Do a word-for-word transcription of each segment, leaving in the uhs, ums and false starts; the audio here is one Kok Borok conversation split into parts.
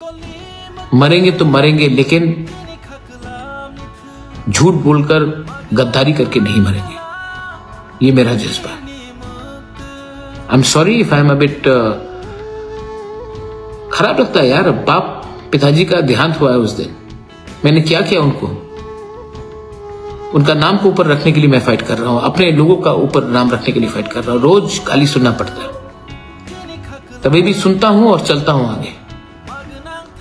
मरेंगे तो मरेंगे, लेकिन झूठ बोलकर गद्दारी करके नहीं मरेंगे। ये मेरा जज्बा है। I'm sorry if I am a bit, uh, खराब लगता है यार। बाप, पिताजी का देहांत हुआ है उस दिन। मैंने क्या किया उनको? उनका नाम को ऊपर रखने के लिए मैं फाइट कर रहा हूँ, अपने लोगों का ऊपर नाम रखने के लिए फाइट कर रहा हूँ। रोज गाली सुनना पड़ता है, तभी भी सुनता हूँ और चलता हूँ आगे।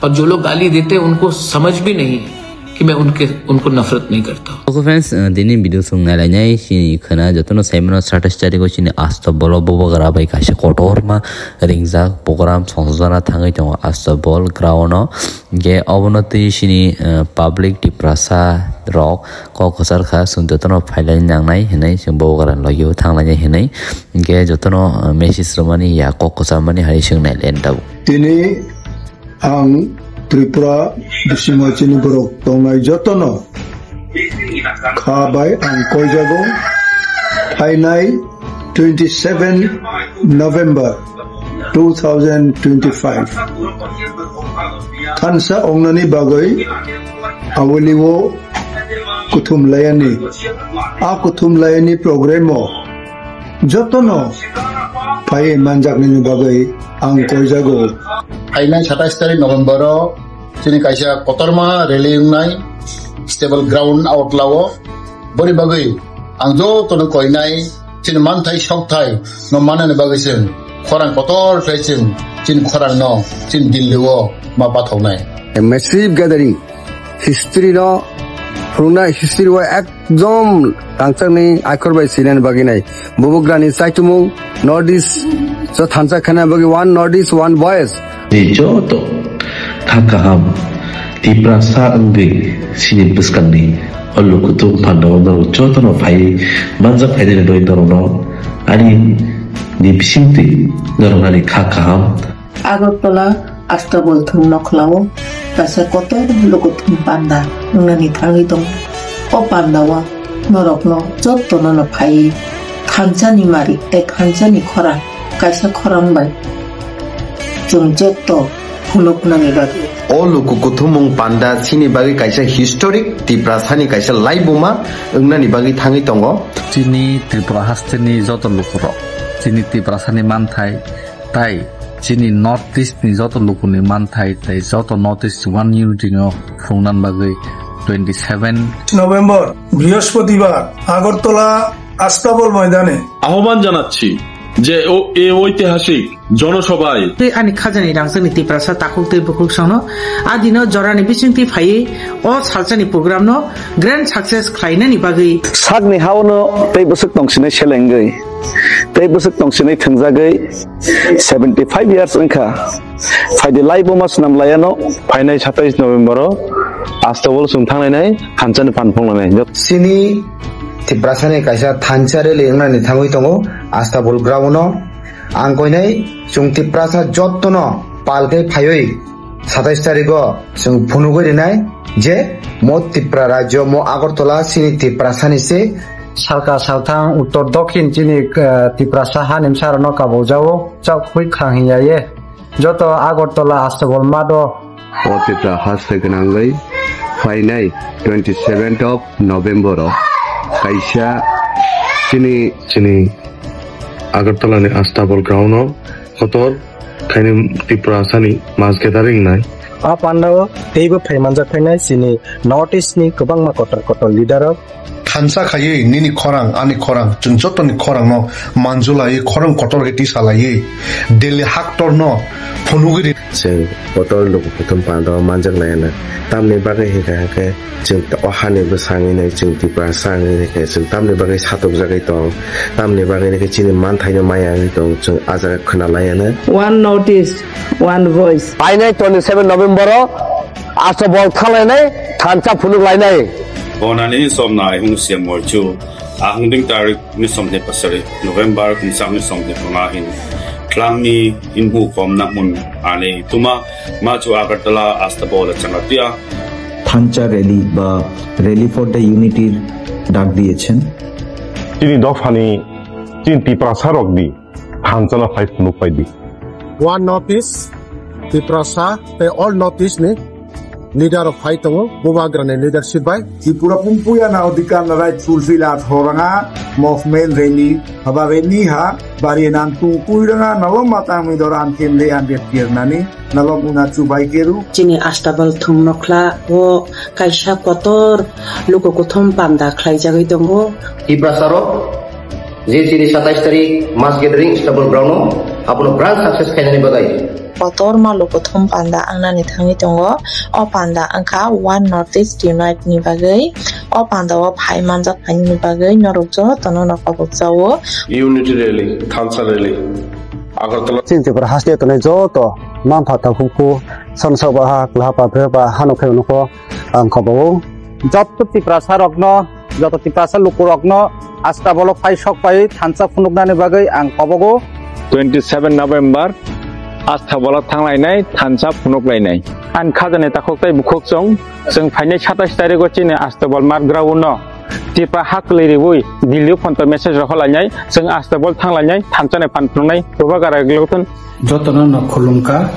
और जो लोग गाली देते हैं, उनको समझ भी नहीं है कि मैं उनके उनको नफरत नहीं करता। Oke friends, uh, tini video song nai lai nai sini khana jotono sai mano satais tarikh o sini Astabol o bubagra bai kaisa kotorma ringjak program songjakna thangwi tongo Astabol ground o. Hingke obono twi sini, uh, public Tiprasa rok kok kwchar kha, chwng jotono phailai nangnai hinwi chwng bubagra logio thanglainai hinwi. Hingke jotono, uh, message rwmani ya kok kwcharmani hai chwng nai lai tabuk. Tini ang Tripura bisingni borok tongnai jotono kha bai ang koijago. Phainai twenty seven November two thousand twenty five thansa ongnani bagwi awiliwo kuthum layani. A kuthum layani programo jotono phai manjaknani bagwi ang koijago. Phainai satais tarikh November o chini kaisa kotorma rally wngnai Astabol ground Agartala o. Boni bagwi ang jotono koinai chini manthai sokthai no manani bagwi chwng khorang kotor khlai chwng chini khorang no chini Delhi o ma pathoknai. A massive gathering history no phunuknai, history o ekdom rangchakni aikhor bai sinani bagwi nai. Bubagrani chaitumung North East so thansa khana bagwi one North East, one voice. Ni joto kha kaham Tiprasa wngwi sini bwskangni o lukutung phandao norok jotono phai manjak phainani bagwi norokno ani ni bisingtwi noroknani kha kaham. Agartala Astabol thung nokhlao kaisa kotor lukuthum panda wngnani thangwi tongo. O pandao norokno jotono no phaiwi thansa ni mari tei thansa ni khorang kaisa khorang bai chwng jotto phunuknani bagwi. O luku kuthumung panda chini bagwi kaisa historic Tiprasani kaisa laibuma wngnani bagwi thangwi tongo. Chini Tripura hasteni joto lukurok, chini Tiprasani manthai, tai chini North East ni joto lukuni manthai, tai joto North East One Unity no phunuknani bagwi twenty seven November, বৃহস্পতিবার, আগরতলা আস্তাবল ময়দানে আহ্বান জানাচ্ছি যে ও-, এ ঐতিহাসিক জনসভায় tei ani khajani rangchakni Tiprasa takhuk tei bukhuk songno a dino jorani bisingtwi phaiwi o salsani program no grand success khlainani bagwi. Sakni haono tei bwswk tongsinai selengwi, tei bwswk tongsinai thwngjagwi seventy five years wngkha. Phaidi laibuma swnam layano. Phainai satais November o Astabol chwng thanglainai, thansani phan phunglainai. Chini Tiprasani kaisa thansa rally wngnani thangwi tongo Astabol ground o. Ang koinai chwng Tiprasa jottono palkhe phaiwi satais tarikh o chwng phunugwi rinai je mo Tipra rajyo, mo Agartala chini Tiprasani se. Salka salthang uttor dokhin chini, eh, Tiprasa hani bwsarokno kabojao chak hui khang hinya ye. Joto Agartala Astabol math o. O Tipra haste gwnangwi phainai twenty seventh of November o kaisa chini, chini Agartala ni Astabol ground o kotor khaini Tiprasani mass gathering nai. A pandao teibo phai manjak phainai chini North East ni kwbangma kotor kotor leader rok. Thansa khaiwi nini khorang, ani khorang, chwng jotoni khorangno manjulaiwi khorang kotor khe tisalaiwi Delhi haktorno phunugwi ri. Chwng kotor luku kuthum pandao manjak nai hwnwi. Tamni bagwi hinkha hinkhe chwng o hani bwsangwi nai chwng Tiprasa wngwi nai khe chwng tamni bagwi satokjagwi tong, tamni bagwi nai khe chini manthaino maya wngwi tong, chwng ah jaga khwnalaiya nai. One North East, one voice. Phainai twenty seven November o Astabol thanglainai, thansa phunuk lainai. Bonani somna aihung siam morchu, ahung ding tarik ni somni pasari, November kumsang ni somni panga hin, tlangni inbu komna mun ani tuma, machu Agartala Astabol changatia. Thansa rally ba Rally for the Unity ডাক দিয়েছেন। Chini dophani, chini Tiprasa rok di, thansa no phai phunuk phai di. One North East, Tiprasa tei all North East ni leader rok phai tongo, Bubagra ni leadership bai. Tripura pumpuya na odhikar na right fulfill at horanga movement rally haba rally ha bari nan tu kuiranga nalom matang mi doran kemle ambet kirnani nalom una chubai keru. Chini Astabal thung nokhla o kaisa kotor luku kuthum panda khlaijagwi tongo. Tiprasa rok je chini satais tarik mass gathering Astabal ground o abono grand success khainani bagwi. Kotorma lukuthum panda wngnani thangwi tongo. O panda wngkha One North East Unite ni bagwi. O panda o phai manjak phainani bagwi norok jotono no kobok chao. Unity Rally, Thansa Rally, Agartala. Chini Tripura haste tongnai joto manpha takhukhu, sansao ba ha, klaha pa, phre pa, hano khe nukho ang kobok o. Joto Tiprasa rokno, joto Tiprasa lukurokno Astabalo phai sok pai thansa phunuknani bagwi ang kobogo. Twenty seven November Astabalo thanglainai thansa phunuklainai. Ang khajani takhuk tei bukhuk chwng, chwng phainai satais tarigo chini Astabal Mark Ground no Tipra haklwi riwi Delhi phonto message rokho lainai, chwng Astabal thanglainai thansa ni phan phunuknai Bubagra glotun. Jotono no khulumkha.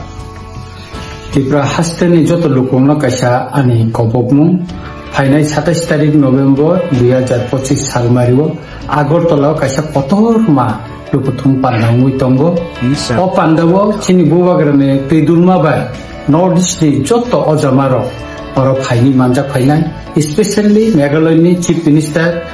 Tripura hasteni joto lukungno kaisa ani kobokmung. Phainai satais tarik November dui hajar pochis salmario Agartala o kaisa kotorma lukuthum panda wngwi tongo. O pandao chini Bubagrani twidulma bai North East ni joto ojamarok oro phaini manjak phainai, especially Meghalaya ni Chief Minister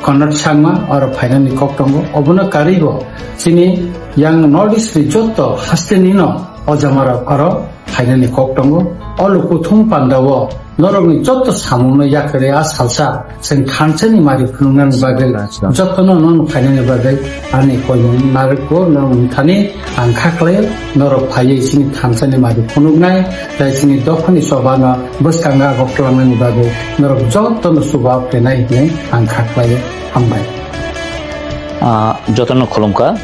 Conrad Sangma oro phainani kok tongo. Obono karwibo chini yang North East ni joto hasteni no ojamarok oro phainani kok tongo. O lukuthum pandao norokni joto samungno yakarwi a salsa chwng thansani mari phunuknani bagwi jotono nono phainani bagwi ani koimung narwkgo norokni thani ang kha khlaio. Norok phaiwi chini thansani mari phunuknai tei chini dophani chobano bwskango ago twlangnani bagwi norok jotono chuba phainai hwnwi ang kha khlaio. Hambai. Ah, jotono khulumkha.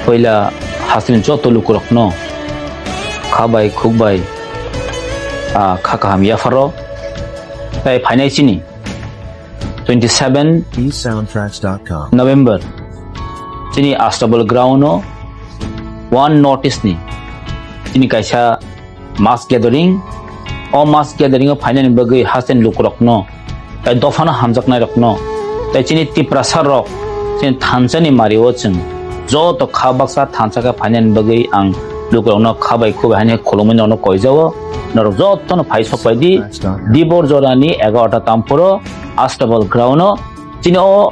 Puila hasteni joto lukurokno kha bai khuk bai, ah, kha kaham yapharo. Tai phainai chini twenty seven November chini Astabal ground o One North East ni chini kaisa mass gathering. O mass gathering o phainani bagwi hasteni lukurokno, tai dophano hamjaknairokno, tai chini Tiprasa rok, chini thansani mario chwng joto kha baksa thansa khe phainani bagwi ang lukurokno kha bai khuk bai haino khulumwi norokno koijao. Norok jotono phai sok pai di. Dibor jorani egarota tampuro Astabal ground o chini o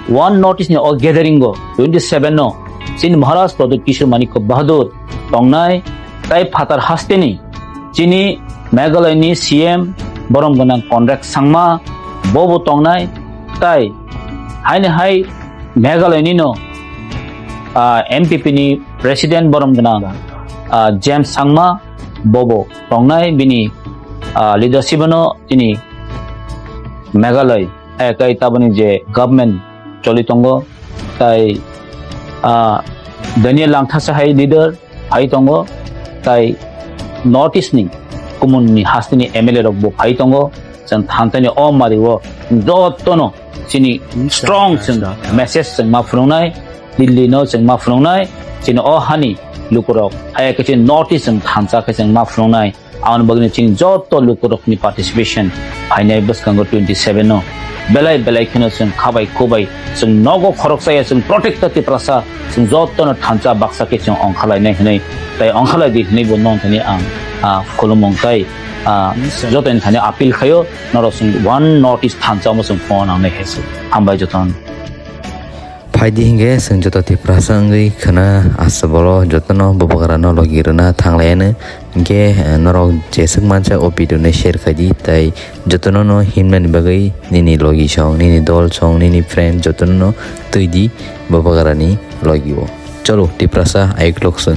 One North East ni o gathering o twenty seven no chini Maharaj Pradyut Kishore Manikya Bahadur tongnai, tai phatar hasteni chini Meghalaya ni C M borom gwnang Conrad Sangma bobo tongnai, tai haini hai Meghalaya ni no, ah, M P P ni president borom gwnang, ah, James Sangma bobo tongnai, bini, ah, leadership no chini Meghalaya, eh, tai taboni je government choli tongo, tai, ah, Daniel Langthasa hai leader phai tongo, tai North East ni kumuni hasteni M L A rok bo phai tongo. Chwng thansani o mario jotono chini strong chwng message chwng ma phunuknai, Delhi no chwng ma phunuknai, chini o hani lukurok, hai khe chini North East chwng thansa khe chwng ma phunuknai. Aboni bagwi chini joto lukurokni participation phainai bwskango twenty seven no belai belai kheno chwng kha bai khuk bai chwng nogo khoroksa ya chwng protector Tiprasa chwng jotono thansa baksa khe chwng ongkhalainai hwnwi tai ongkhalai di hwnwi bo nong thani ang, ah, khulumung tai, ah, jotoni thani appeal khaio norok chwng One North East thansa omo chwng phone nangnai hai se. Hambai jotono. Phaidi hinkhe chwng joto Tiprasa wngwi khwna Astabalo jotono Bubagrano logi rwna thanglaiano. Hinkhe, eh, norok jeswk mansa o video no share khaidi, tai jotono no himnani bagwi nini logi song, nini dol song, nini friend jotono no twi di Bubagrani logi o. Cholo Tiprasa ayuk lok se.